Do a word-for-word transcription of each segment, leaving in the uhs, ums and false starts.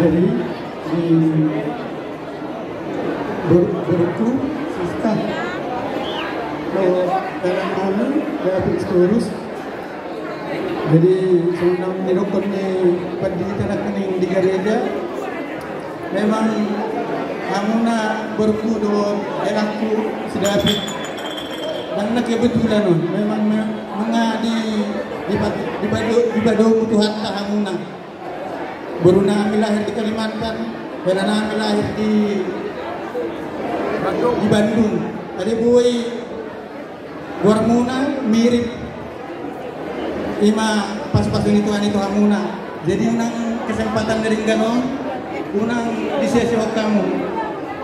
Jadi, di Bor-, Borokku, Sista, kalau dalam anu, ya, Sitorus. Jadi, songon na nidokkon ni pandita nangkining di gareja, memang hamuna borungku dohot helangku si David. Ndang na kebetulan on, memang na, nunga di, di, di, dipadomu Tuhanta hamuna. Boru nami lahir di Kalimantan, hela nami lahir di, di Bandung. Alai boi goarmuna mirip, ima pasupasu ni Tuhan i tu hamuna. Jadi unang kesempatan na denggan on, unang diseasehon hamu.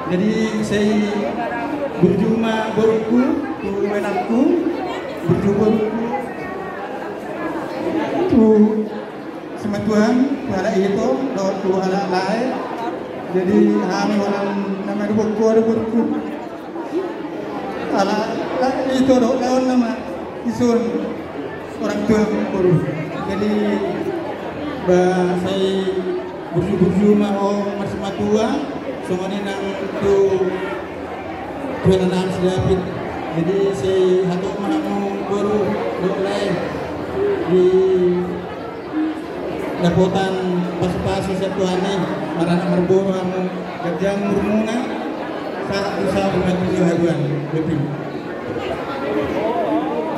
Jadi sai burju ma borungku tu helangku, burju borungku tu simatuam, tu halak ito dohot tu halak lae. Jadi hami holan na madungkon ho do borungku. Ala, ala, ito do, laon nama, ison orang tua boru. Jadi, ba, sai burju-burju ma ho marsimatua, songon i nang tu, tu anak si David. Jadi, sai hatop ma hamu boru, dohot lae, di dapotan pasu-pasu sian Tuhan i, maranak marboru hamu, ganjang umurmuna, sahat tu sahat tu sahat haduan, betul.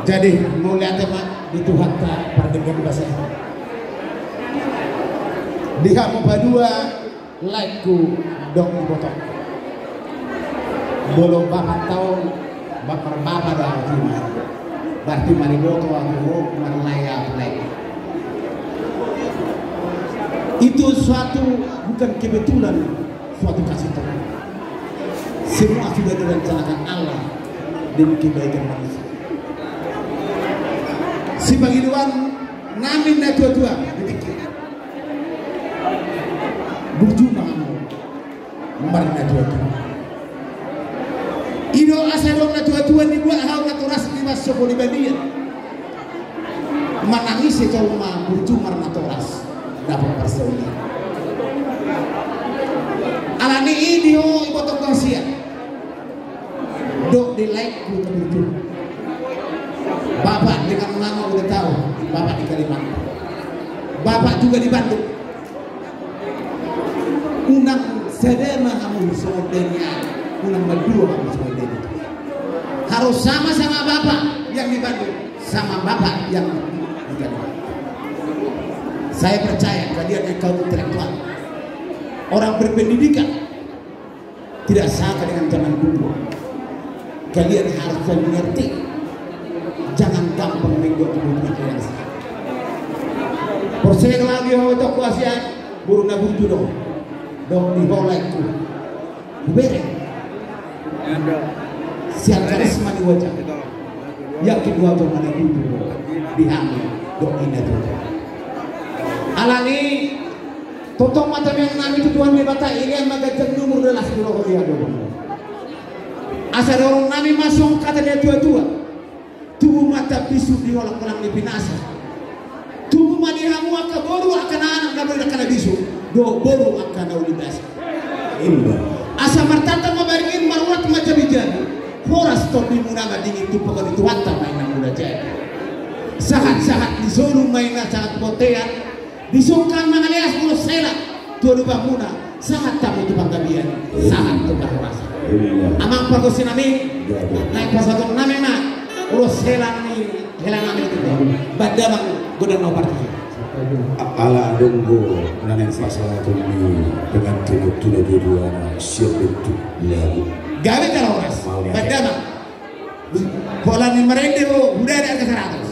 Jadi, mauliate ma di Tuhanta pardenggan basa. Di hamu padua, laengku dohot ibotongku. Molo bapanta on, ba marbapa do ahu tu ima. Berarti mariboto ahu, marlae ahu lae. Itu suatu bukan kebetulan, suatu kasih Tuhan. Semua sudah direncanakan Allah demi kebaikan manusia. Sipangidoan nami na tua-tua di tingki. Burju ma hamu marnatua-tua. I do asa adong natua-tua nibuat hau natoras di bas sopo di balian. Manangis i tolu ma burju marnatoras. Dapot parsaulian. Alani i di ho ibotongku hasian. Dohot di laengku tu burju. Bapak dengan mama udah tahu, bapak di Kalimantan. Bapak juga di Bandung. Unang sada ma hamu songon dia ni, unang mandua hamu songon dia ni. Harus sama-sama bapak yang di Bandung, sama bapak yang di Kalimantan. Saya percaya kalian yang kaum intelektual, orang berpendidikan, tidak sama dengan zaman dulu. Kalian harus saling mengerti. Jangan gampang mengikuti kebutuhan orang. Porsea do ahu di ho ibotongku hasian, boru na burju do. Dohot di ho laengku. Hubereng. Sian karisma ni wajah. Yakin wajah mana burju do. Di hamu dohot ina tu. Alani Tongtong ma tangiang nami tu Tuhan Debata, i ma ganjang ni umur, las ni roha, i ma dohonon. Asa didok nami ma songon hata ni natua-tua. Tubu ma tambinsu di holang-holang ni pinasa. Tubu ma di hamu angka boru angka na anak na boi angka na bisuk, dohot boru angka na uli basa. Ima. Asa martanta ma baringin, marurat ma jabi-jabi. Horas tondimuna ma dingin, tumpak ni Tuhanta ma inna muna jadi. Sahat-sahat ni solu ma inna sahat bontean. Disungkun mangaleas ulos hela tu adopanmuna, sahat hamu tu panggabean, sahat tu parhorasan. Iya. Amang pargonsi nami, iya, iya, naeng pasahaton nami ma ulos hela ni hela nami tu. Iya. Baen damang godang na parti. A-, ala adong do na naeng pasahaton ni pengantin tu na dua-duana siap bentuk lagu. Gabe jala horas. Mau lihat. Baen damang. Holan ni marende ho, udah ada angka saratus.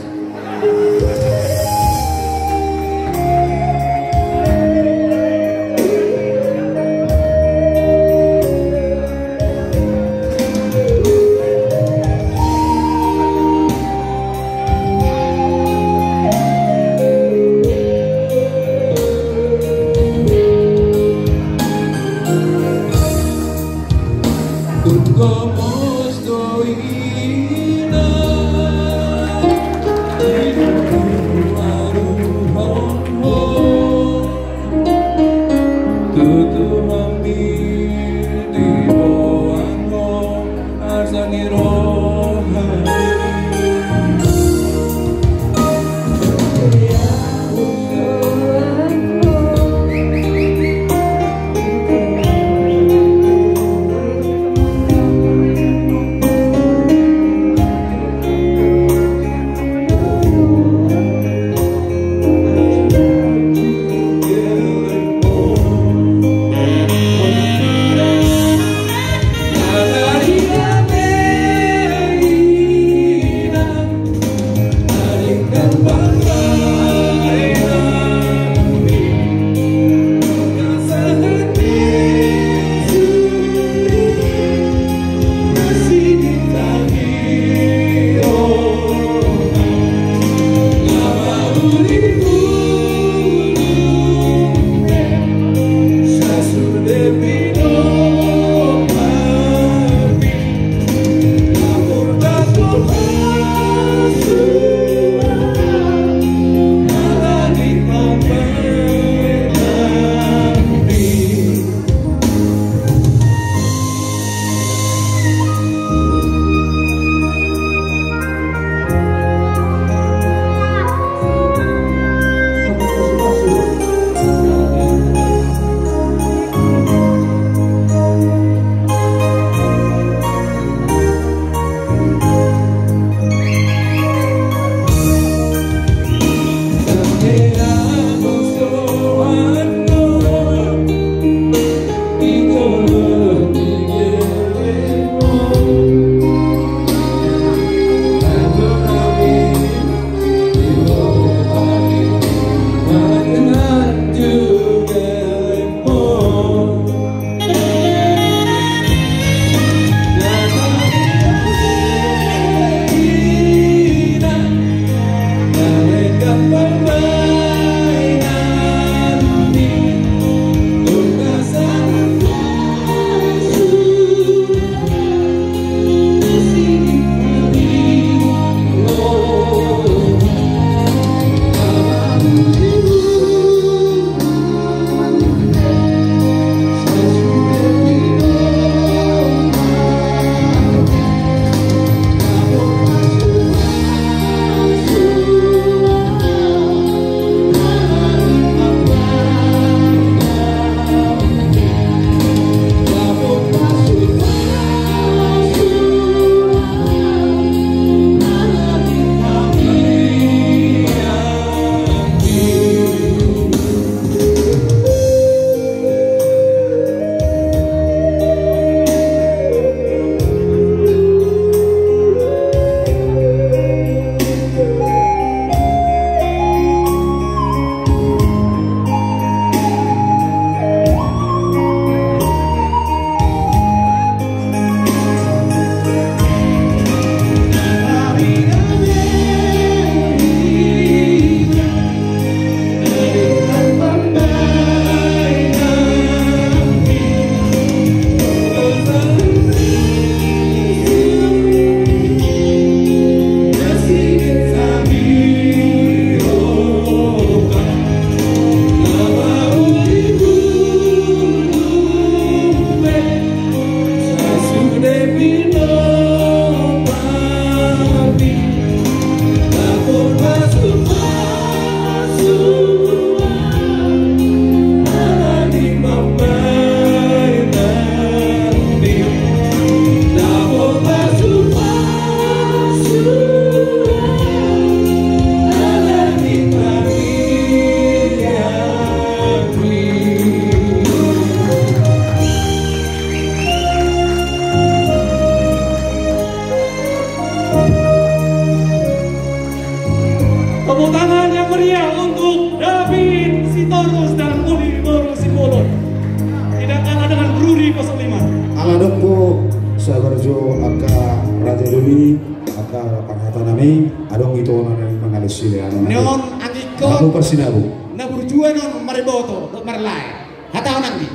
Jadi, angka parhata nami, adong ito na mangalusi le, anu, ni on anggi ko. Hamu parsinabung. Na burju on mariboto dohot marlae. Hata on anggi.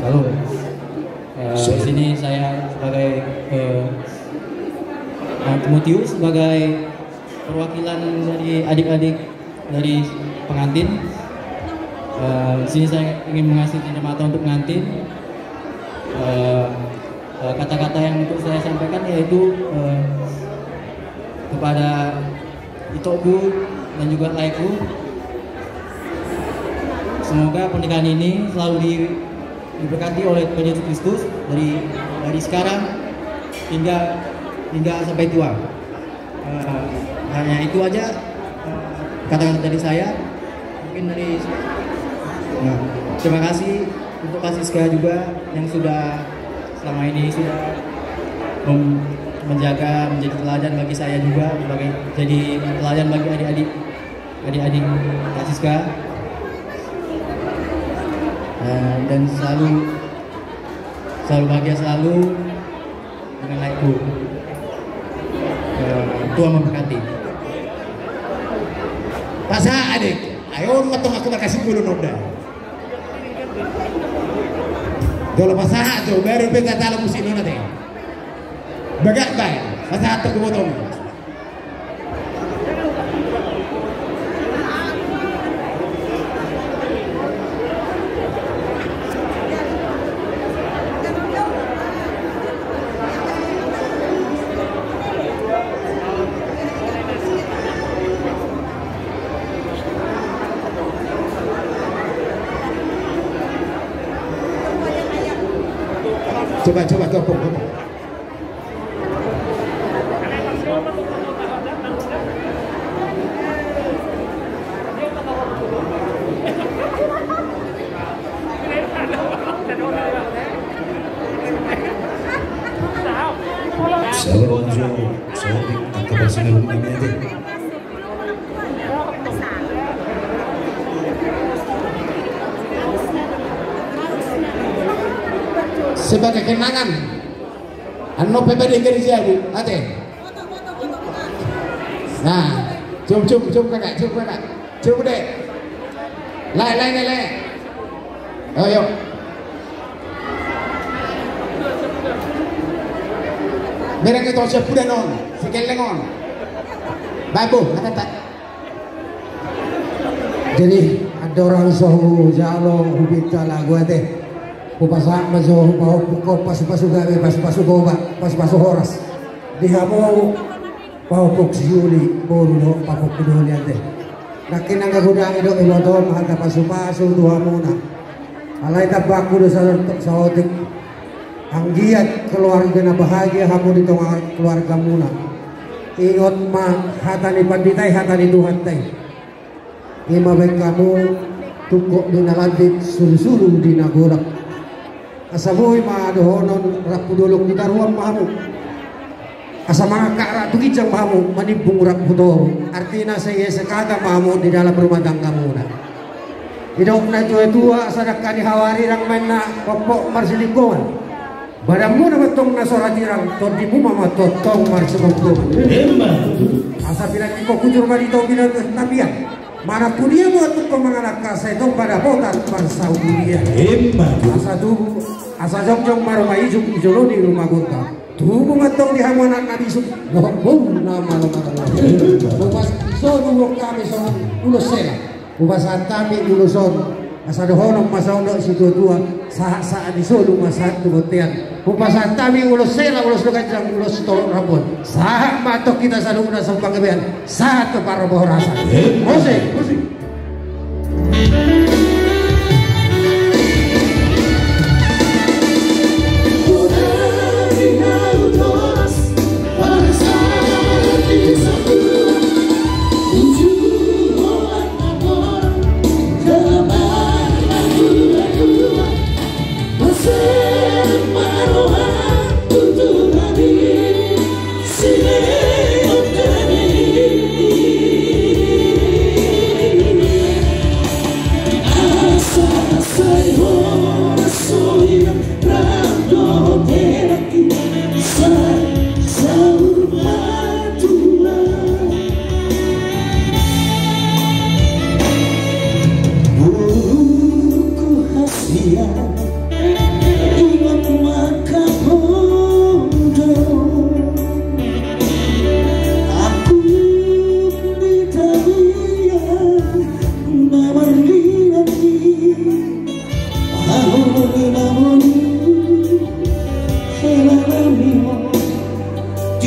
Halo. Eh, di sini saya sebagai, eh, Bang Timotius sebagai perwakilan dari adik-adik dari pengantin. Eh, di sini saya ingin mengasih kacamata untuk pengantin. Eh, eh, kata-kata yang untuk saya sampaikan yaitu, eh, kepada itokku dan juga laeku. Semoga pernikahan ini selalu di-, diberkati oleh Tuhan Yesus Kristus dari, dari sekarang hingga, hingga sampai tua. Eh, hanya itu aja, eh, kata-kata dari saya. Mungkin dari, nah, terima kasih untuk Kak Siska juga yang sudah selama ini sudah mem-, menjaga, menjadi teladan bagi saya juga, sebagai, jadi teladan bagi adik-adik, adik-adik Kak Siska. Eh, dan selalu, selalu bahagia selalu. Dengan laeku. Eh, Tuhan memberkati. Pasahat, adik. Ayo, ma tong aku markasi bulu noda. Jolo pasahat jo, baru pe tatalo musik nona te. Bagak bae, pasahat tu kebotong. Coba, coba, topung, topung. Sabar, Mas, sabar, angka parsinabung nami ate. Sebagai kenangan. Annon pe bade gereja bu, ate. Nah, cium, cium, cium kakak, cium kakak. Cium dek. Lae, lae, lae, lae. Ayo, ayo. Mereng itu siap udah non, si keleng on. Babu, kata tak. Jadi, andorang so hujalo, hupinta lagu ate. Hupasahat ma jo, hupahompung ho, pasupasu gabe, pasupasu goba, pasupasu horas. Di hamu, pahompung si Juli, boru dohot pahompung si Juli ate. Nangkin nunga godang i do ibotom, hata pasupasu tu hamuna. Alai tambahku do sa-, saotik. Anggiat keluarga na bahagia hamu di tonga keluargamuna. Ingot ma hata ni pandita i, hata ni Tuhanta i. I ma baen hamu tungkot di na landit, sulusulu di na godang. Asa boi ma dohonon rambu dolok, hutaruan ma hamu. Asa mangangkat rap tu ginjang ma hamu, manimbung rap tu toru. Artina sai ese kata ma hamu di dalam rumah tanggamuna. Didok natuatua, asa dangka ni hawa rirang ma inna, pompok marsilinggoman. Badanmuna ma tong na so ra tirang, tondimu ma tongtong marsigomgoman. Emma tutu. Asa pinantikhon hujur ma di topi na tapian. Manang tu dia ma tongtong mangalangka, sai tong ma dapotan parsaulian. Emma tutu. Asa tubu, asa jongjong ma ruma ijuk, di jolo ni ruma gorga. Tubu ma tong di hamu anak na bisuk, dohot boru na malo maranggohi. Emma tutu. Hupasahat hami songon ulos hela. Hupasahat hami ulos on, asa dohonon ma songon dok ni situatua, sahat sahat ni solu ma sahat tu bontean. Hupasahat hami ulos hela, ulos na ganjang, ulos torop rambu on. Sahat ma tong hita saluhutna sian panggabean, sahat tu parhorasan. Musik, musik.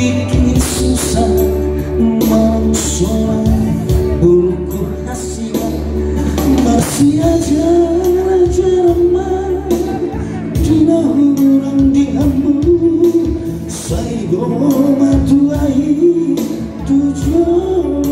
Susah mangsola burku hasilan, marsiajar-ajar ma di na hurang di hamu, sai do matuahi tu jolo.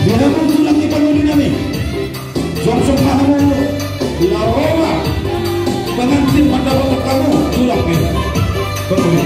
Di hamu tulang ni panuli nami. Jongjong ma hamu, laho ma pangantin mandapothon hamu tulang ni panuli.